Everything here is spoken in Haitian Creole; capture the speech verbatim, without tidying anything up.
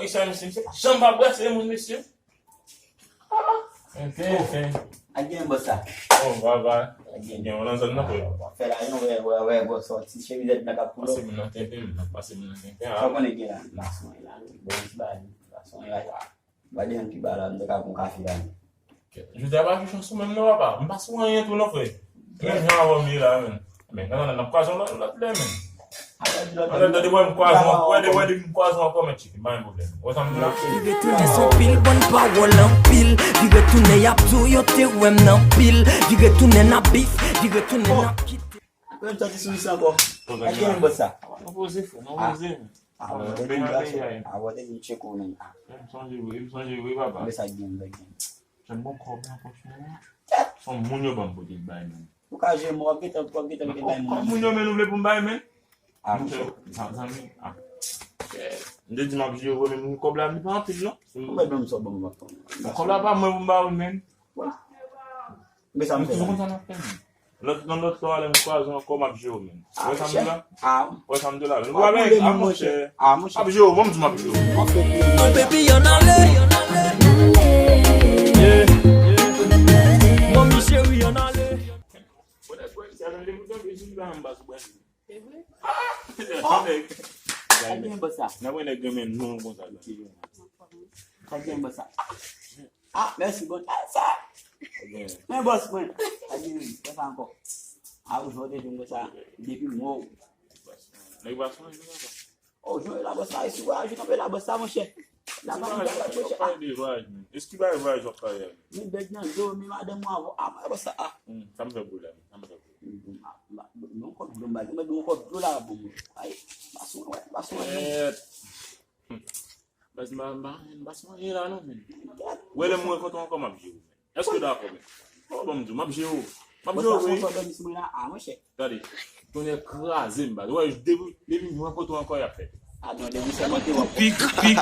Sa, mesye, mesye pa janm pa brase moun, mesye. Enfen, enfen. Ak gen bòs sa. Oh, baba. Gen yon nan zòn nan, frè. Fè la, yon wè, wè, wè, bòs sòti, chemizèt blan k ap koule. Pase moun nan kenken, moun nan pase moun nan kenken. Sa w konnen gen la, mason la, bon, ti bagay, mason la, la. Ba de yon ki ba la, m te ka pran kafe la. Jodi a pa jwe chans ou menm non, papa. M pa sou anyen tou non, frè. Menm jan avè w m ye la, menn. Men, nan, nan, nan, m kwaze w lòt, lòt lè, menn. Alò, di lòt lè. Alò, tande, wè, m kwaze w, wè, de, wè, de, m kwaze w ankò, men, tcheke, m pa gen pwoblèm. Wè sa m di la? Vire tounen s on pil bòn pawòl anpil. Vire tounen y ap di w yo te wè m nan pil. Vire tounen n ap bif. Vire tounen n ap kite. Mwen m santi sou sa ankò. Ak ki menm bòs sa? Nou poze, frè, nou poze. Ah, bon, depi m pase, ah, bon, depi m tcheke w menm. Ah. M sonje wi, m sonje wi, papa. Men sa k gen, sa k gen. Jan bon kòb nan pòch mwen la. Se yon moun yo ban m pote bay menm. Ou ka jwe mwen, w ap gentan, w ap gentan, w ap gentan bay moun. Kòb moun yo menm nou vle pou m bay menm? Ah, monchè, zanmi, ah. M te di m ap jere menm, kòb la li pa anpil non. Ou mèt ban m sa w ban m, m ap pran. Kòb la pa mwen pou m ba ou menm. Men sa m fè la. Lòt, nan lòt lò a, lè m kwaze w ankò, m ap jere w menm. Wè sa m di la? Wè sa m di la? Wè, a, monchè. M ap jere w, bon, m di m ap jere w. Mon baby, y'en a le. Yeah, yeah. Mon mi chéri, y'en a le. Sa gen bòs sa. Nan mwen nèg renmen nou konsa. Sa gen bòs sa. Ah, mèsi, bon. Ah, sa. Men bòs mwen. Sa gen, fè sa ankò. Ah, ou jwenn te jwenn konsa. Depi mwen. Nèg pa sonje konsa. Oh, jwenn la bòs sa, si w a jwenn anpe la bòs sa, monchè. La pa yon bagay, monchè. Eski bagay vwayaj w ap pale a? Men bèg nan zo, men madanm ou avè w. Ah, bòs sa, ah. Sa m fè pou la, sa m fè pou la. Non, kòb dlo m bagay, men yon kòb dlo la, bon. Ay, pa sonje, pa sonje. Baz, m pa, m pa, m pa sonje la non, men. Wè, lè m renkontre w ankò, m ap jere w, men. Èske w dakò, men? Oh, ban m di w, m ap jere w. M ap jere w, wi. Gade, tonnè kraze m, baz. Wè, depi, depi m renkontre w ankò, y ap fèt. Ah, non, depi se mwen ki w ap pik, pik.